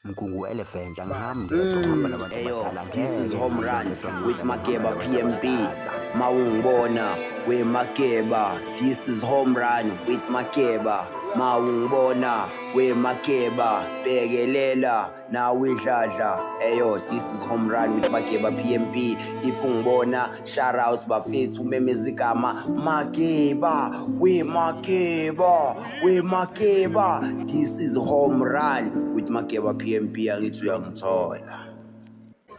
Mgungu Elephant angihambi ngedwa, ngihamba nabantu Eyo, abadala. This is Ngeke Home ngihambe Run ngedwa, with ngize Mageba ngihamba nabantu PMB. abadala. Mawungibona we Mageba. This is Home Run with Mageba. Mawungibona we Mageba. Bekelela nawe idladla. Eyo, this is Home Run with Mageba PMB. If ungibona, shout out bafethu, umemeza igama Mageba, we Mageba, we Mageba. This is Home Run with Mageba PMB. Angithi uyangithola.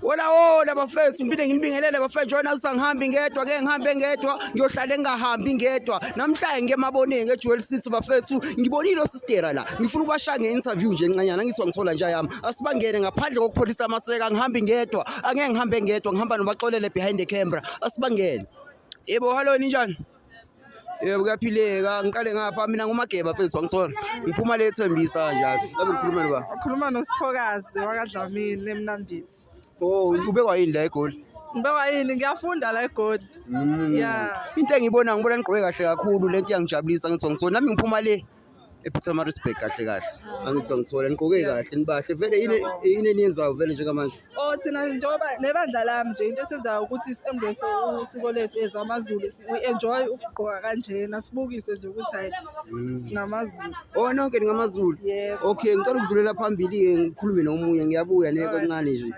Hola hola bafethu, ngiphinde nginibingelele bafethu. Jona usangihambi ngedwa, ke ngihambe ngedwa, ngiyohlala engahambi ngedwa. Namhlanje ngike emaboneni eJewel City bafethu, ngibonile osistera la. Ngifuna ukubashaya nge-interview nje encanyana, ngithi ngithola nje yami. Asibangene ngaphandle kokupholisa amaseka, ngihambi ngedwa. Angeke ngihambe ngedwa, ngihamba nobaxolele behind the camera. Asibangene. Yebo, hello, ninjani? Yebo, kuyaphileka. Ngiqale ngapha mina nguMageba mfethu, wangithola. Ngiphuma le Thembisa kanjalo. Ngabe ngikhuluma noba? Ukhuluma noSiphokazi wakaDlamini eMnambithi. Oh, ubekwa yini la eGoli? Ngibekwa yini? Ngiyafunda la eGoli. Yeah. Into engiyibona, ngibona nigqoke kahle kakhulu, lento iyangijabulisa, ngithi ngithola nami ngiphuma le ePietermaritzburg kahle kahle. Angithi ngithola nigqoke kahle, nibahle. Vele yini yini eniyenzayo vele njengamanje? Oh, thina njengoba nebandla lami nje, into esenzayo ukuthi si-embrace usiko lethu as amaZulu. We enjoy ukugqoka kanjena, sibukise nje ukuthi hayi, singamaZulu. Oh, nonke ningamaZulu. Yebo. Okay, ngicela ukudlulela phambili-ke ngikhulume nomunye, ngiyabuya ne kancane nje.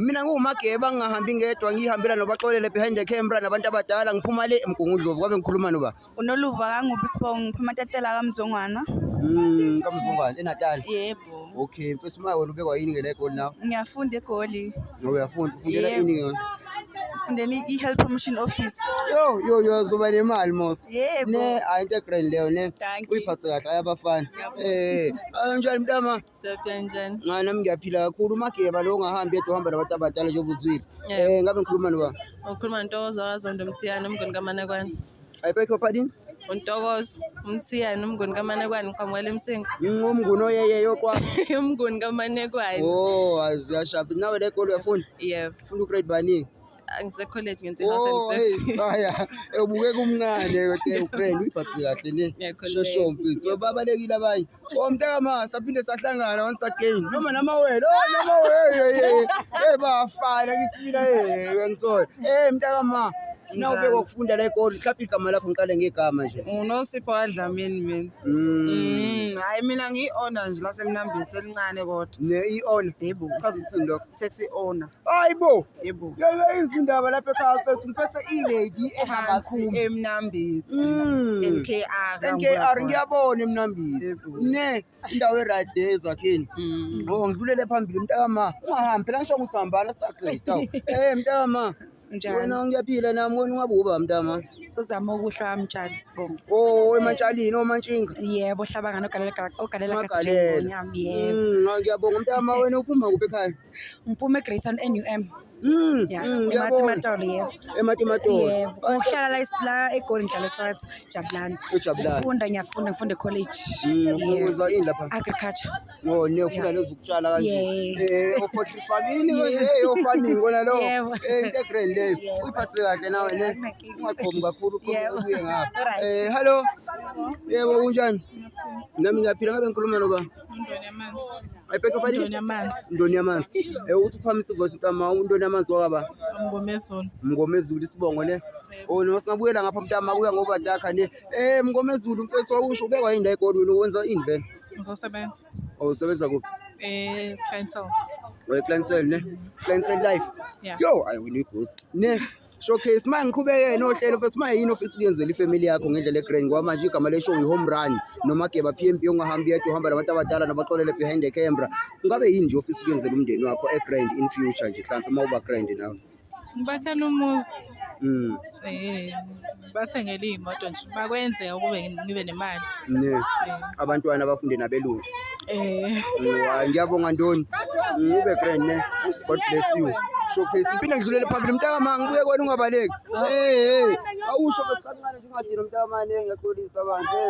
Mina ngiwuMageba, ngingahambi ngedwa, ngihambela nobaxolele behind the camera nabantu abadala, ngiphuma le eMgungundlovu. Kwabe ngikhuluma noba? Unoluva kaNgubi Sibongo, ngiphuma eTatela kaMzongwana. KaMzongwana eNatal. Yebo. Okay, mfethu, uma wena ubekwa yini ke la eGoli nawe? Ngiyafunda eGoli. Ngoba uyafunda, ufundela Yebo. ini ke? Ngifundela i-Health Promotion Office. Yo yo yo, zoba nemali mos. Yebo. Ne, hayi, into grand leyo ne. Thank you. Uyiphathe kahle ayabafana. Kanjani mntama? Siyaphila, njani? Hayi, nami ngiyaphila kakhulu. UMageba lo ungahambi yedwa, uhamba nabantu abadala njengoba uzwile. Yebo. Ngabe ngikhuluma noba? Ukhuluma noNtokozo wakaZondo Mthiyane, umngani kaManekwane. I beg your pardon? UNtokozo Mthiyane, umngani kaManekwane, ngiqhamukela eMsinga. Ngumnguni oyeye yoqwa. Umngani kaManekwane. Oh, aziyashaphi. Nawe le goli uyafunda? Yebo. Ufunda ugrade bani? Ngise college, ngenza i-health Oh, and hey, safety. aya, ubukeka umncane kodwa ugrade, uyiphathe kahle ne. Ngiyakhululeka. Shosho mfethu, babalekile abanye. Oh mntakama, saphinde sahlangana once again. Noma namawele, oh namawele, hey, hey, bafana ngithi mina, hey, uyangithola. Mntakama, na ubekwa ukufunda la egoli, mhlawumbe igama lakho, ngiqale ngegama nje. Unosipho kaDlamini mina. Hayi, mina ngiyi-owner nje laseMnambithi elincane kodwa. Ne i-owner. Yebo. Chaza ukuthini lokho? Taxi owner. Hayibo. Yebo. Yebo, izindaba lapha ekhaya mfethu, ngiphethe i-lady ehamba Phansi kakhulu. eMnambithi. NKR. NKR, ngiyabona eMnambithi. Yebo. Ne indawo e-right le ezakheni. Oh, ngidlulele phambili mntakama. Ungahambi phela, ngisho ukuthi hambana singaqedi. Awu. Mntakama. Njani? Wena ngiyaphila nami, wena ungabuba mntama. Uzama okuhle wamtshali Sibongo. Oh, emantshalini omantshinga. Yebo, hlabangana ogalela ogalela Magalela. kasijengonyami. Yebo. Ngiyabonga mntama, wena uphuma kuphi ekhaya? Ngiphuma eGreytown NUM. Yeah, Ngiyabona. eMatimatolo, yebo. EMatimatolo. Yebo. Ngihlala la eGoli, ngihlala eSoweto, Jabulani. EJabulani. Ufunda, ngiyafunda, ngifunda ecollege. Yebo. Wenza ini lapha? Agriculture. Oh, ne ufuna lezokutshala kanje. Yeah. O-poultry farming kanje, o-farming kona lo. Yebo. Into grand leyo. Uyiphathe kahle nawe ne. Akunankinga. Ungaqhomi kakhulu, uqhome Yebo. ubuye ngapha. Alright. Hello. Yebo, kunjani? Nami ngiyaphila, ngabe ngikhuluma noba? Undoni yamanzi. I beg your pardon? Undoni yamanzi. Ndoni yamanzi. Uthi uphakamisa ivoice mntama, uNdoni yamanzi wakaba? Mngomezulu. Mngomezulu isibongo ne. Oh, noma singabuyela ngapha mntama, kuya ngoba dakha ne. Mngomezulu mfethu, wawusho ubekwa yini la egoli, wena wenza ini vele? Ngizosebenza. Oh, usebenza kuphi? Clientele. Oh, clientele ne. Clientele life. Yeah. Yo, ayi wena ighost. Ne. Showcase manje, ngiqhubeke nohlelo mfethu, manje yini ofisa ukuyenzela ifamily yakho ngendlela egrand, ngoba manje igama le show i-Home Run noMageba PMB, ungahambi yedwa, uhamba nabantu abadala nabaxolele behind the camera. Ungabe yini nje ofisa ukuyenzela umndeni wakho egrand in future nje, mhlawumbe uma uba grand nawe? Ngibakhela umuzi. Bathengele iy'moto nje. Bakwenzeka ukube ngibe nemali. Ne abantwana abafunde nabelungu. Hayi, ngiyabonga Ndoni. Ube grand ne. God bless you. Showcase. Phinde ngidlulele phambili mntakama, ngibuye kwena, ungabaleki. Hey hey. Awusho bese kancane nje ungadini mntakamane, ngiyaxolisa bandla.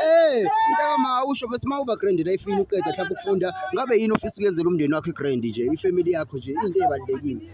Eh, mntakama awusho bese uma uba grand la ifini uqeda mhlawumbe ukufunda, ngabe yini ofisa ukuyenzela umndeni wakho i-grand nje, ifamily yakho nje, into ebalulekile.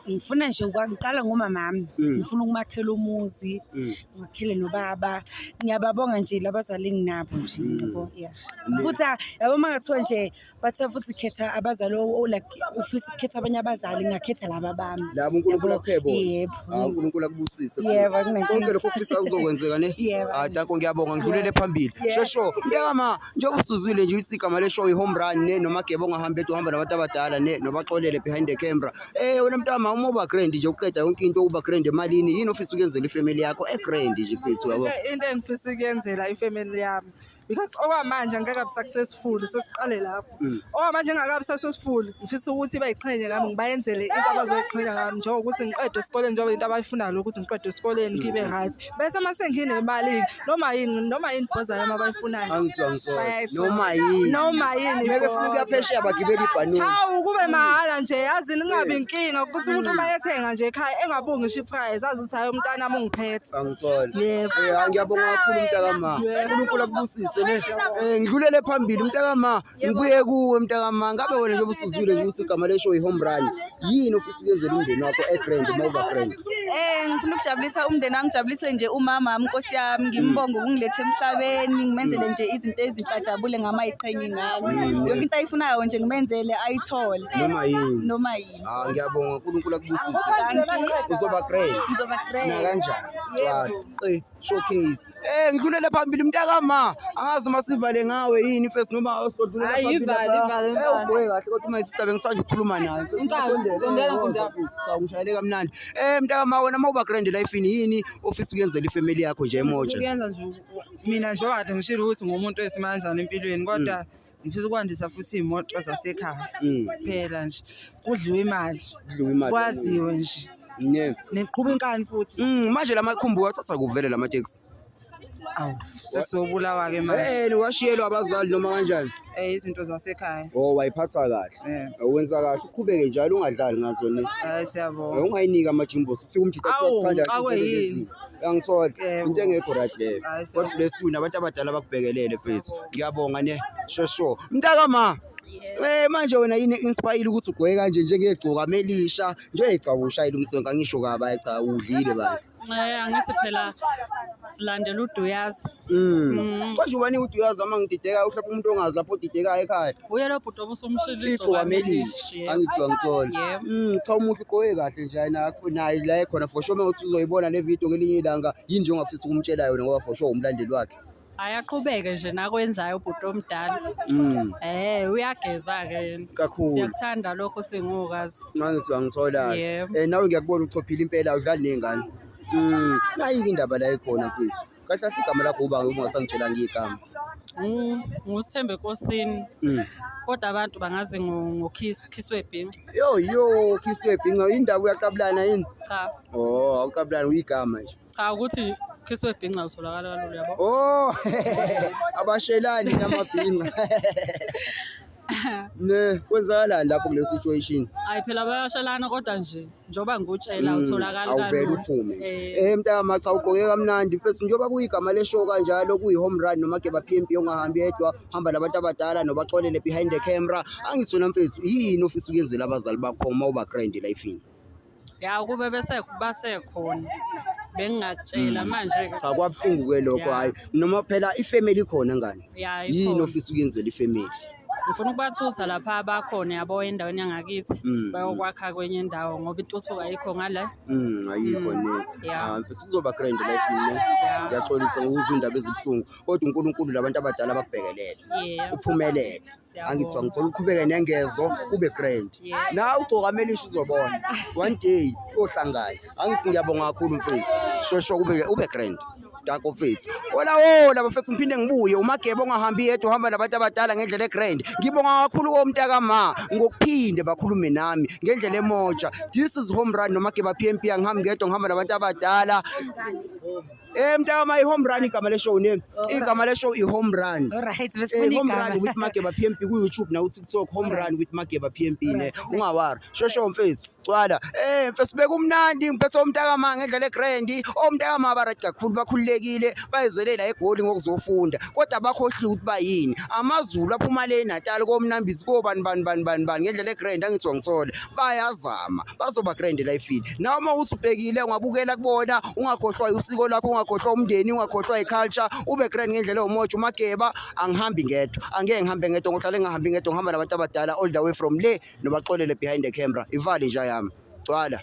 Ngifuna nje ngiqala ngomamami. Ngifuna ukumakhela umuzi, ngimakhele nobaba. Ngiyababonga nje labazali enginabo nje, yabo, yeah. Futhi yabo uma ngathiwa nje bathiwa futhi khetha abazali like ufisa ukukhetha abanye abazali, ngingakhetha laba bami. Labo uNkulunkulu Yabo, akuphe bona. Yebo. Ah, uNkulunkulu akubusise. Yebo, akunankinga. Konke lokho ofisa kuzokwenzeka ne? Yebo. Ah, danko, ngiyabonga, ngidlulele phambili. Shosho, mntakama, njengoba usuzwile nje ukuthi igama le show i-home run ne noMageba ongahambi edwa, uhamba nabantu abadala ne nobaxolele behind the camera. Eh wena mntama, uma uba grand nje uqeda yonke into, uba grand emalini, yini ofisa ukuyenzela ifamily yakho e-grand nje mfethu, yabo? Into engifisa ukuyenzela ifamily yami, because okwamanje angikakabi successful, sesiqale lapho. Okwamanje ngingakabi successful, ngifisa ukuthi bayiqhenye ngami, ngibayenzele into abazoyiqhenya ngami, njengokuthi ngiqede esikoleni, njengoba into abayifunayo ukuthi ngiqede esikoleni ngibe right, bese uma senginemali, noma yini, noma yini ibhoza yami abayifunayo Angizwa ngikho. bayayithola. Noma yini. Noma yini. Mebe funa ukuya phesheya bagibela ibhanoyi. Hawu, kube mahhala nje, yazini, kungabi inkinga ukuthi umuntu uma ethenga nje ekhaya engabongi ngisho iprice, azi ukuthi hayi, umntanami ungiphethe. Angithola. Yebo. Eh, ngiyabonga kakhulu mntakama. uNkulunkulu akubusise ne. Eh, ngidlulele phambili mntakama, ngibuye kuwe mntakama. Ngabe wena njengoba usuzwile nje ukuthi igama le show i-home run, yini ofisa ukuyenzela umndeni wakho e-grand uma uba grand? Ngifuna ukujabulisa umndeni wami, ngijabulise nje umama wami, Nkosi yami, ngimbonge ukungiletha emhlabeni, ngimenzele nje izinto ezinhle, ajabule ngama ayiqhenye ngami. Yonke into ayifunayo nje ngimenzele ayithole. Noma yini. Noma yini. Ah, ngiyabonga, uNkulunkulu akubusise. Thank you. Uzoba grand. Ngizoba grand. Na kanjani? Yebo. Qi showcase. Eh, ngidlulele phambili mntakama. Angazi uma sivale ngawe yini first noma usodlulela Hayi, phambili. ivale, lapha. ivale, Eh, ivale. ugqoke kahle kodwa uma sister bengisanda ukukhuluma naye. Inkabi, sondela nkunzi yami. Cha, ungishayele kamnandi. Eh mntakama, wena uma uba grand life yini ofisa ukuyenzela ifamily yakho nje emoja? Ukuyenza nje mina, njengoba kade ngishilo ukuthi ngumuntu wesimanjani empilweni, kodwa ngifisa ukwandisa futhi iy'moto zasekhaya. Phela nje kudliwe imali. Kudliwe imali. Kwaziwe nje. Ne. Niqhuba inkani futhi. Manje lamakhumbi wathatha kuvele lama taxi. Awu, sesobulawa-ke manje. Eh, niwashiyelwa abazali noma kanjani? Izinto zasekhaya. Oh, wayiphatha kahle. Wenza kahle, uqhubeke njalo ungadlali ngazo ne. Hayi, siyabonga. Ungayinika amajimbosi, kufika umjita Awu, akuthanda. ngixakwe yini? Uyangithola? Yebo. Into engekho right leyo. Hayi, siyabonga. God bless you, nabantu abadala bakubhekelele mfethu. Ngiyabonga ne. Sho sho. Mntakama. Eh, manje wena yini inspire ukuthi ugqoke kanje njengegcoka melisha nje? Cha, ushayile umsonka, ngisho kaba, cha, udlile bandla. Angithi phela silandela uDuyazi. Manje ubani uDuyazi ama ngidideka, uhlapha umuntu ongazi lapho odidekayo ekhaya? Uye lo bhuti obusumshilo. Igcoka melisha, angithi wangithola? Yebo. Cha, umuhle, ugqoke kahle nje, ayina naye la ekhona for sure. Uma uzoyibona le video ngelinye ilanga, yini nje ongafisa ukumtshela yona, ngoba for sure umlandeli wakhe? Ayaqhubeke nje nakwenzayo ubhuti omdala. Uyageza-ke yena. Kakhulu. Siyakuthanda lokho singokazi. Angithi wangithola? Yebo. Eh, nawe ngiyakubona uchophile impela, awudlali ney'ngane. Nayi-ke indaba la ekhona mfethu. Kahle kahle igama lakho uba ungasangitshelanga igama? NguSithembe Nkosini. Kodwa abantu bangazi ngoKhisi, Khisi webhinca. Yo yo, Khisi webhinca, indaba uyaqabulana yini? Cha. Oh, awuqabulani, uyigama nje. Cha, ukuthi Khisi webhinca utholakala kalula, yabo. Oh, abashelani namabhinca. Ne, kwenzakalani lapho kule situation? Hayi phela bayashelana, kodwa nje njengoba ngikutshela, utholakala Awuvele kalula. uphume. Eh. Eh mntaka, cha, ugqoke kamnandi mfethu, njengoba kuyigama le show kanjalo, kuyi-home run noMageba PMP ongahambi yedwa, hamba nabantu abadala nobaxolele behind the camera. Angithona mfethu, yini ofisa ukuyenzela abazali bakho uma uba grand life-ini? Ya, kube bese basekhona bengingakutshela manje ke. Cha, kwabuhlungu ke lokho. Hayi, noma phela ifamily ikhona ngani? Ya, Yini ikhona. ofisa ukuyenzela ifamily? Ngifuna ukubathutha lapha abakhona, yabo, endaweni yangakithi, bayokwakha kwenye indawo ngoba intuthuko ayikho ngale. Ayikho ne. Yeah. Ah, mfethu, kuzoba grand life ne. Ngiyaxolisa ngokuzwa indaba ezibuhlungu, kodwa uNkulunkulu labantu abadala bakubhekelele. Uphumelele. Siyabonga. Angithi ngithola uqhubeke nengezo, ube grand. Na ugcoka melisha, uzobona. One day uyohlangana. Angithi ngiyabonga kakhulu mfethu. Sho sho, ube grand. Danko mfethu. Hola hola bafethu, ngiphinde ngibuye uMageba ongahambi yedwa, uhamba nabantu abadala ngendlela egrand. Ngibonga kakhulu komntaka ma ngokuphinde bakhulume nami ngendlela emoja. This is Home Run noMageba PMP, angihambi ngedwa, ngihamba nabantu abadala. Mntaka ma, i-Home Run igama le show ne. Igama le show i-Home Run. Alright, Eh, besifuna Home Run igama. with Mageba PMP ku YouTube na ku TikTok, Home Run with Mageba PMP ne. Ungawari. Shosho mfethu. Cwala. Mfethu, bekumnandi, ngiphethe umntaka ma ngendlela egrand. Omntaka ma ba right kakhulu, bakhululekile, bayizelela eGoli ngokuzofunda. Kodwa bakhohliwe ukuthi bayini. AmaZulu aphuma le Natal koMnambithi kobani bani bani bani bani ngendlela egrand, angithi wangithole. Bayazama. Bazoba grand life. Nawe uma usubhekile ungabukela kubona, ungakhohlwa usiko lakho, ungakhohlwa umndeni, ungakhohlwa iculture, ube grand ngendlela ewumoja. UMageba angihambi ngedwa. Angeke ngihambe ngedwa, ngohlale ngingahambi ngedwa, ngihamba nabantu abadala all the way from le nobaxolele behind the camera. Ivale nje yami. Cwala.